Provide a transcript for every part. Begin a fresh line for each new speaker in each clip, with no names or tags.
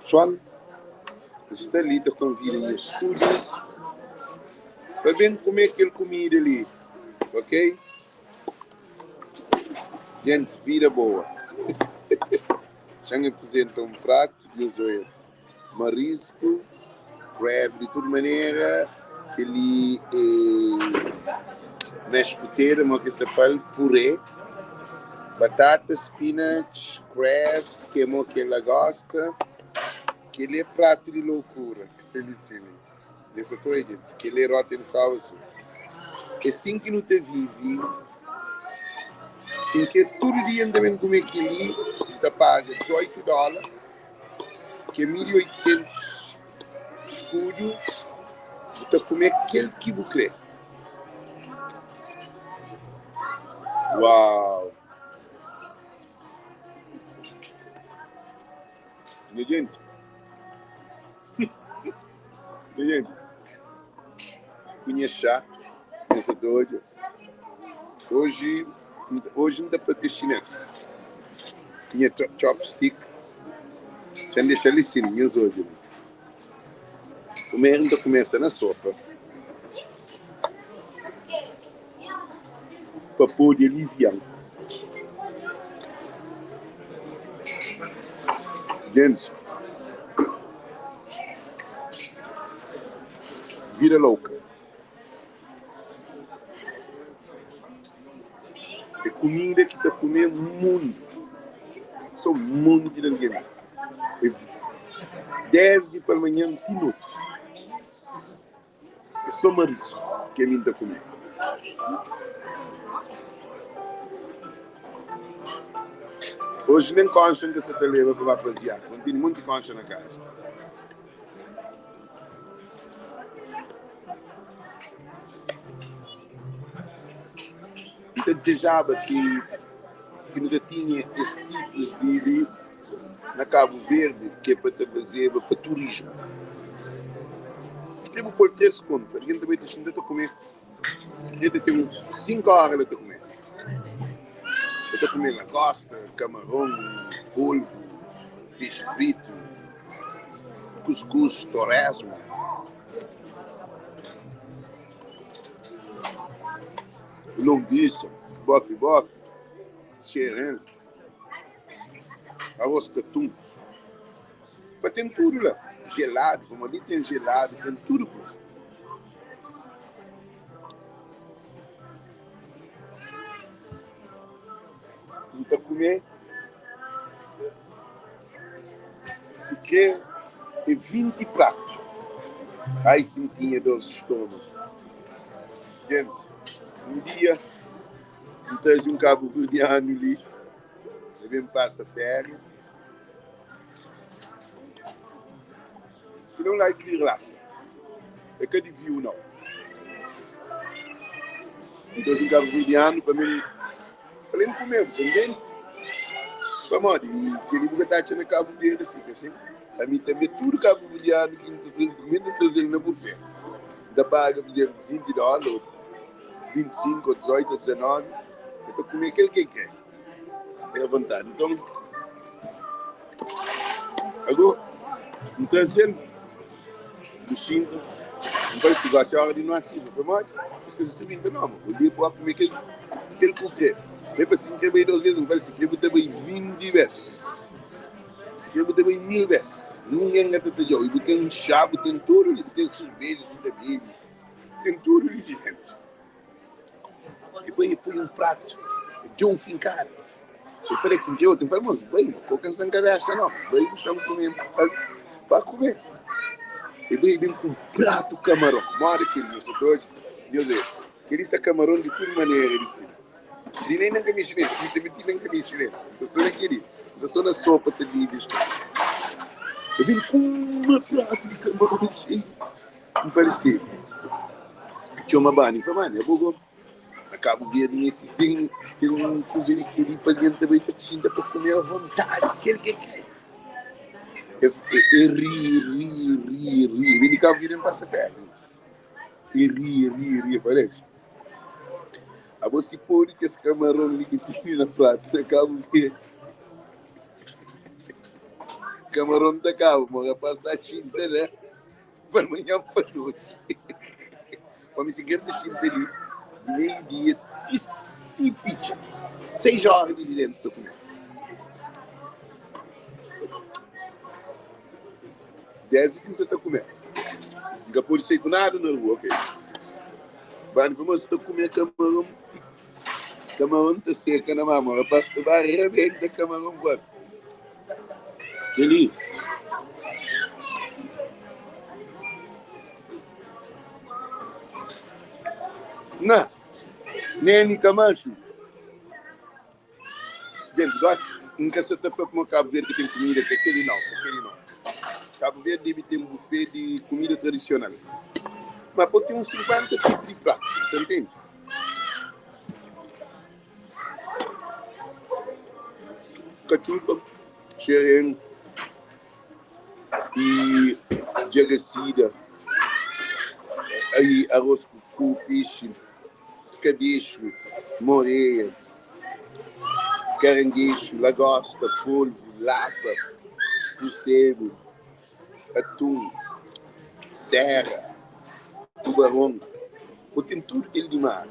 Pesoal, N sta li ta konvida nhos tudu pa ben kume kel kumida li, ok? Gentis, vida boa. Xa-m aprizenta un pratu, nhos oia. Marisku, crab di tudu manera, kel-li é mashed potato, mo ki es ta fla-l, puré, batata, spinach, crab, ke mo ki el gosta. Kel-li é pratu di lokura ki sta li sin. Nhos sa ta oja, gentis, kel-li é rotten sour soup. É sin ki nu ta vive, sin ki tudu dia N ta ben kume kel-li, N ta paga 18 dóla. Ki é 1800 skudu, bu ta kume kel ki bu kre. Uau! Nha jenti, nha jenti, ku nha xá, nha sa ta odja. Oji, oji N ta papia xinês. Nha chopstick xa N dexa li sin, nhos odja li. Primeru N ta kumesa na sopa pa pode alivia-m. Gentis, vida louka. É kumida ki ta kume mundu. So monti di algen. É desdi palmanhan ti noti. É so marisku ki ami N ta kume. Oji nen konxa N ka sa ta leba pa ba pasiá. N tene monti konxa na kaza. N ta dizejaba ki ki nu ta tinha es tipus di li na Kabu Verdi ki é pa ta fazeba pa turismu. Si kre bu pô-l 3 kontu, algen ta bai ta xinta ta kume, si kre ta ten 5 óra la ta kume. El ta kume lagosta, kamaron, polvu, pexi fritu. Kuskus, toresmu. Longuiça, bofi bofi, xerén, arroz katum. Pa ten tudu la. Jeladu, pamodi li ten jeladu, ten tudu kuza. N ta kume. Si kre é 20 pratu. Ai si N tinha dos stômagu. Gentis, un dia N traze un kabuverdianu li, el ben pasa féria. Ki da un like li relaxa. É ka di view nau. N traze un kabuverdianu pa mi. Alén di kume, bu ta ntende? Pamodi kel-li bu ka ta atxa na Kabu Verdi si, ka sin? Ami tanbe, tudu kabuverdianu ki N ta traze kume, N ta traze-l na bufé. N ta paga, pur izénplu, 20 dóla, ô 25, ô 18, ô 19, el ta kume kel ki el kre. É avontadi. Nton, ago, N traze-l. Bu xinti, N fla, si gosi é ora di no asiba. Fla, modi? Es ka sa sabi. N fla, no, ma bu debe ba kume kel kel ku kre. El fla, si N kre bai dos bes. N fla, si kre bu ta bai 20 bes. Si kre bu ta bai 1000 bes. Ningen ka ta tadjau. I bu ten xá, bu ten tudu li. Bu ten surbeja si ta bebe. Ten tudu li dianti. E bai, e poi un pratu, e dja un finkada. E fala ki sinti otu, e fala, mos, bai, ko kansa kabesa no, bai bu xa-m kume, mas ba kume. E bai, e ben ku un pratu kamaron, moda ki nhos sa ta odja, nhos odja, kel-li sta kamaron di tudu manera di sima. Li nen na ka mexi nel, li tanbe ti nen ka mexi nel, sta so na kel-li, sta so na sopa ta bibi es kuza. E ben ku un pratu di kamaron xeiu. N parse txoma Bani, N fla, Bani, abo go na Kabu Verdi meste ten ten un kuza di kel-li pa algen ta bai pa xinta pa kume avontadi kel ki el kre. E e ri, ri, ri, ri. Ben di Kabu Verdi N pasa férias. E ri, ri, ri. E fla, Alex, abo si pode kes kamaron li ki tene na pratu na Kabu Verdi. Kamaron ta kaba, ma rapaz ta xinta la palmanhan pa noti. Pa mi si gen ta xinta li di meiu dia ti ti fitxa 6 ora di di dentu ta kume. Desdi ki N sa ta kume, N ka pode sai ku nada na rua, ok? Bani pa mos ta kume kamaron, kamaron ta seka na mama, rapaz ta ba rebenta kamaron kuazi. Kel-li. Na, Neni Camacho. Gente, gosi N ka sa ta fla kuma Kabu Verdi ten kumida ka kel-li nau, ka kel-li nau. Kabu Verdi debe ten bufé di kumida tradisional. Ma pode ten uns 50 tipu di pratu, sa ntende? Katxupa, xerén i djagasida i arroz ku pexi, skabexu, moreia, karanguexu, lagosta, polvu, lapa, musegu, atun, sera, tubaron, bo ten tudu kel di mar.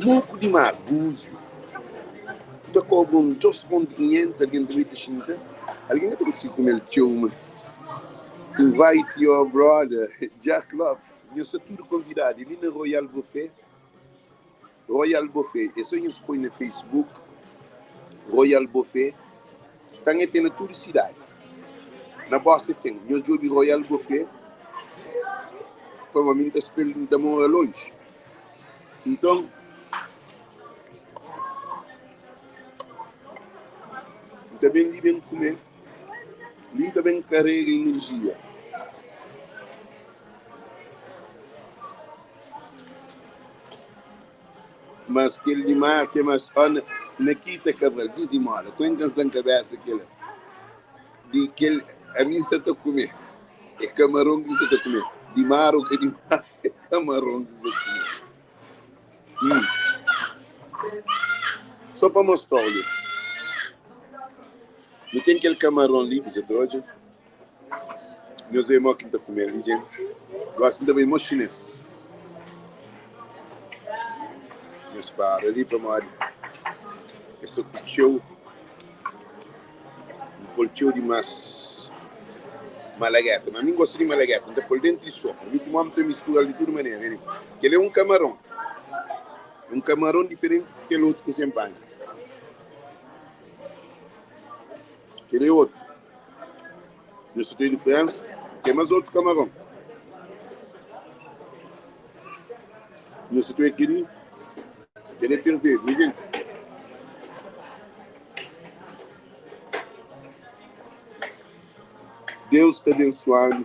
Moku di mar, búziu, ta kobra un 2.500, algen ta bai ta xinta, algen ka ta konsigi kume-l txeu ma. Invite your brother, Jack Love, nhos sta tudu konvidadu li na Royal Buffet. Royal Buffet, é só nhos poi na Facebook Royal Buffet, sta nha ten na tudu sidadi, na Boston ten, nhos djobi Royal Buffet, pamodi mi nta sta li, nta mora lonji, nton nta ben li ben kume, li nta ben karega inerjia. Mas kel di mar ke mas ó na Nakita Cabral dizimola ku enkansan kabesa kela di kel ami sa ta kume é kamaron ki sa ta kume di mar ou ka di mar é kamaron ki sa kume hum só pa mostrau li nu ten kel kamaron li bu sa ta odja. Nhos é mo ki N ta kume li, djenti. Gosi N ta bai mo xinês. Nhos para li pamodi é so ku txeu, N pô-l txeu dimás malagéta. Ma mi N gosta di malagéta, N ta pô-l déntu di sopa. Mi ku mó N ta mistura-l di tudu manera. Kel-li é un kamaron, é un kamaron diferenti di kel otu ki N sen panha. Kel-li é otu. Nhos ta ten diferensa? Ten más otu kamaron. Nhos ta ten kel-li? Kel-li é fervedu, nha jenti. Deus ta abensua-nu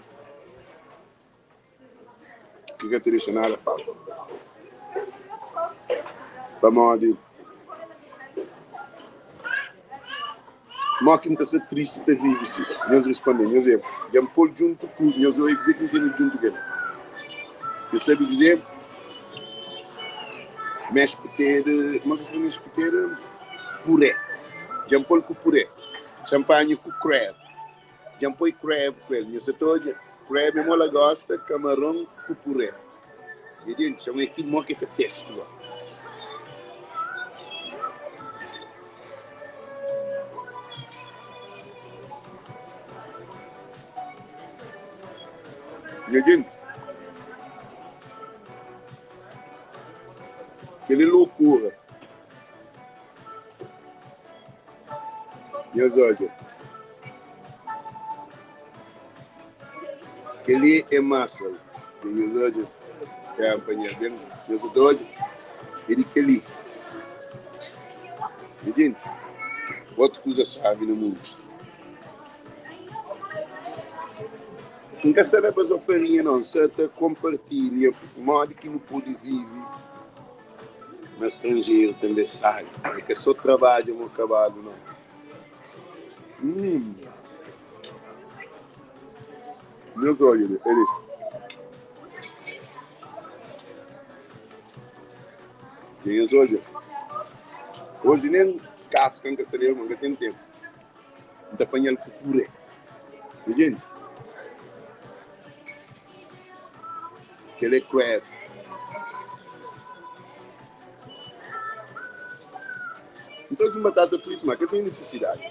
ki ka ta dexa nada falta. Pamodi mo ki N ta sta tristi ta vive si? Nhos responde-m, nhos é, dja N pô-l djuntu ku nhos. Oi, kuzê ki N tene djuntu ku el? Nhos sabe kuzê? Mexe putedu, mo ki fla mexe putedu? Puré. Dja N pô-l ku puré, xanpanha ku kreb. Dja N poi kreb ku el. Nhos sa ta odja? Kreb é mo lagosta, kamaron ku puré. Nha djenti, txoma é ki mo ki ta testu go. Nha djenti, kel é lokura. Nhos odja. Kel-li é masa. Dja nhos odja? É, panha ben. Nhos sa ta odja? É di kel-li. Nha jenti, otu kuza sábi na mundu. N ka sta da bazofaria, nau. N sta ta konpartilha modi ki nu pode vive na stranjeru tanbe sábi. É ka so trabadja mo kabalu, nau. Hum. Nhos odja li, el li. Dja nhos odja. Oji nen kaska N ka sta leba, N ka ten tenpu. N ta panha-l ku puré. Nha djenti, kel é crab. N traze un batata frita, ma ka ten nisisidadi.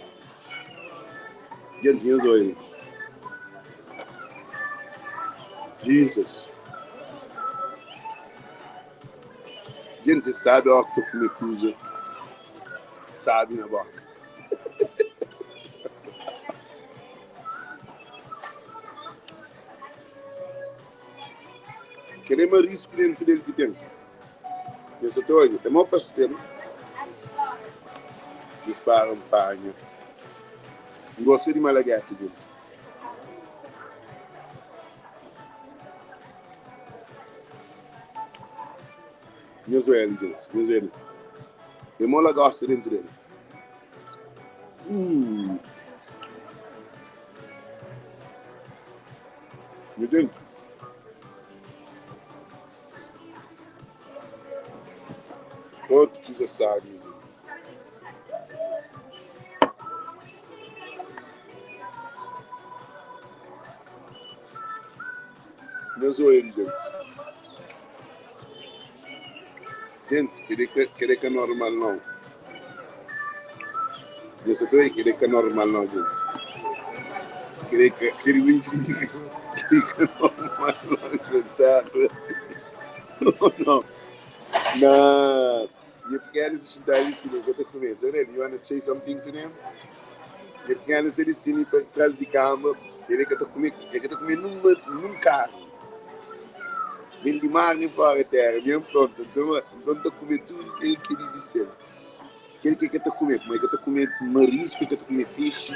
Djenti, nhos oia li. Jesus. Djenti sabi óki ta kume kuza sabi na boka. Kel é marisku dentu del ki ten. Nhos sa ta odja, é mau pastel. Nhos para N panha. N gosta di malagueta, djenti. Nhos oja li, djenti. Nhos oja li. É mau lagosta dentu del. Hum. Nha djenti. Otu kuza sabi nha djenti. Nhos oja li djenti. Djenti, kel-li é ka normal nau. Nhos sa ta oja kel-li é ka normal nau djenti. Kel-li é ka, kel-li kel-li é ka normal nau djenti. Nau. Na nha pikena si xintadu li sima ka ta kume. Zanel, you wanna say something to them? Nha pikena sta li sima pa tras di kama, el ka ta kume, el ka ta kume nun karni. Nen di mar nen fora tera, mi é nfronta, nton nton ta kume tudu kel ki di di sel. Kel ki ka ta kume, kuma el ka ta kume marisku, el ka ta kume pexi.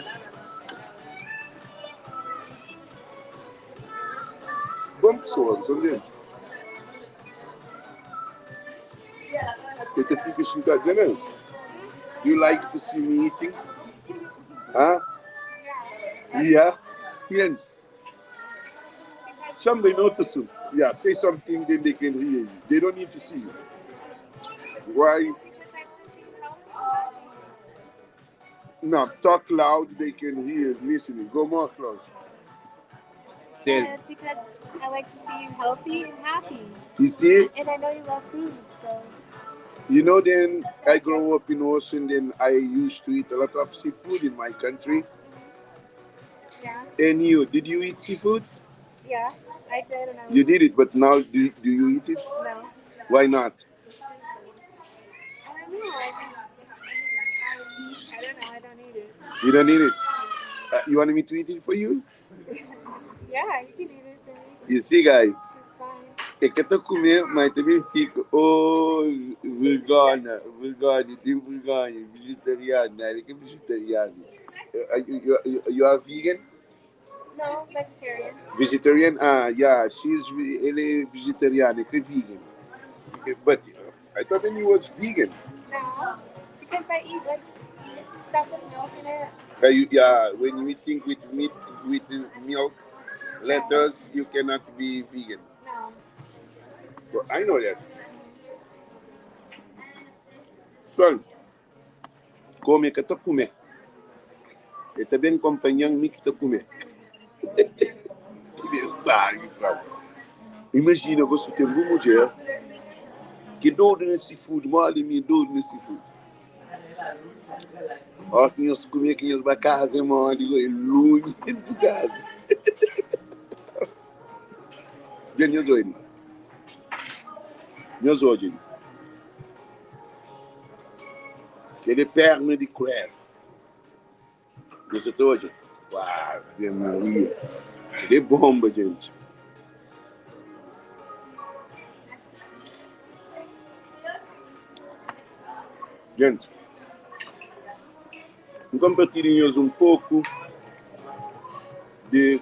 Bon pesoa, bu sabe? El ta fika xintadu, Janel, do you like to see me eating? Huh? Yeah? Yeah. Somebody notice you. Yeah, say something, then they can hear you. They don't need to see you. Why? No, talk loud, they can hear, listening. Go more close. Say,
Because I like to see you healthy and happy.
You see?
And I know you love food, so.
You know, then I grew up in Ocean, then I used to eat a lot of seafood in my country.
Yeah.
And you, did you eat seafood?
Yeah, I did. And I
You did it, but now do you eat it?
No.
Why not?
I don't know. I just, I don't know. I don't eat it.
You don't eat it? You want me to eat it for you?
Yeah, you can eat it for me.
You see, guys?
It's fine.
É ka ta kume, mas também fica. Oh, vergonha, vergonha, tenho vergonha. Vegetariano, não, é que é vegetariano. You are vegan?
No, vegetarian.
Vegetarian? Ah, yeah, she's, ele é vegetariano, é que é vegan. But I thought that he was vegan.
No, because I eat like stuff with milk in it.
You, yeah, when you eating with meat, with milk, lettuce, you cannot be vegan.
No.
Well, I know that. So, come ka ta kume. E ta ben kompanhan mi ki ta kume. Que sabe, cara. Imagina você ter uma mulher que doido nesse seafood, mole me doido nesse seafood. Ó, que nós comer, que nós vai casa, mole, é longe de casa. Bem, nós olha. Nós olha. Aquele perna de crab. Você tá hoje? Uau, de Maria. Que bomba, gente. Gente, vou compartilhar um pouco de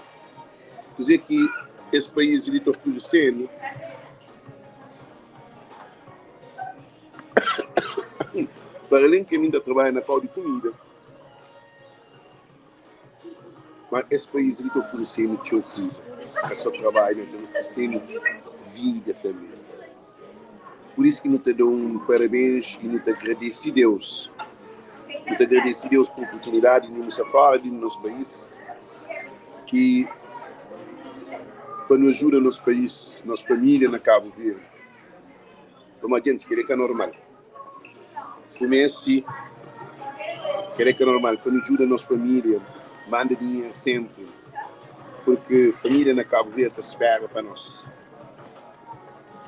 dizer que esse país está oferecendo. Para além que ainda trabalha na qual de comida, mas esse país está oferecendo coisa. É só trabalho, está oferecendo vida também. Por isso que não te dou um parabéns e não te agradece Deus. Nu ta agradese Deus pa oportunidadi di nu sta fora di nos país ki pa nu ajuda nos país, nos família na Cabo Verde. Pamodi djenti kel-li é ka normal. Kume si kel-li é ka normal pa nu djuda nos família, manda dinheru sénpri, purki família na Cabo Verde ta spera pa nos.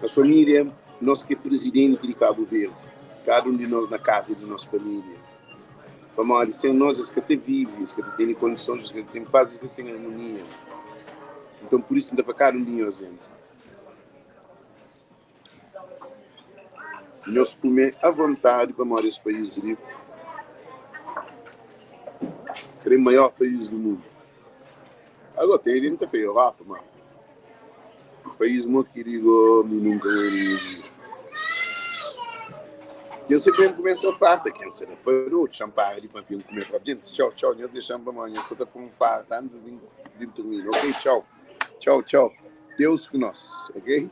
Nos família, nos ki é prizidenti di Cabo Verde, kada un di nos na kaza di nos família. Pamodi sen nos es ka ta vive, es ka ta tene kondisons, es ka ta ten pas, es ka ta ten armonia. Nton, pur isu N ta fla kada un di nhos, djenti, Nhos kume avontadi pamodi es país li kre maior país di mundu. Agora tem gente que fez Europa, mas país mo ki digo mi nunca vou na minha vida. Eu sempre começa a farta, quem se da parou, champara de papel comer para gente. Tchau, tchau, nhos deixam para mãe, só tá com farta antes de dormir. Ok, tchau. Tchau, tchau. Deus ku nós, ok?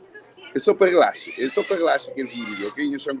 É só para relaxa, é só para relaxa aquele vídeo, ok? Nhos cham.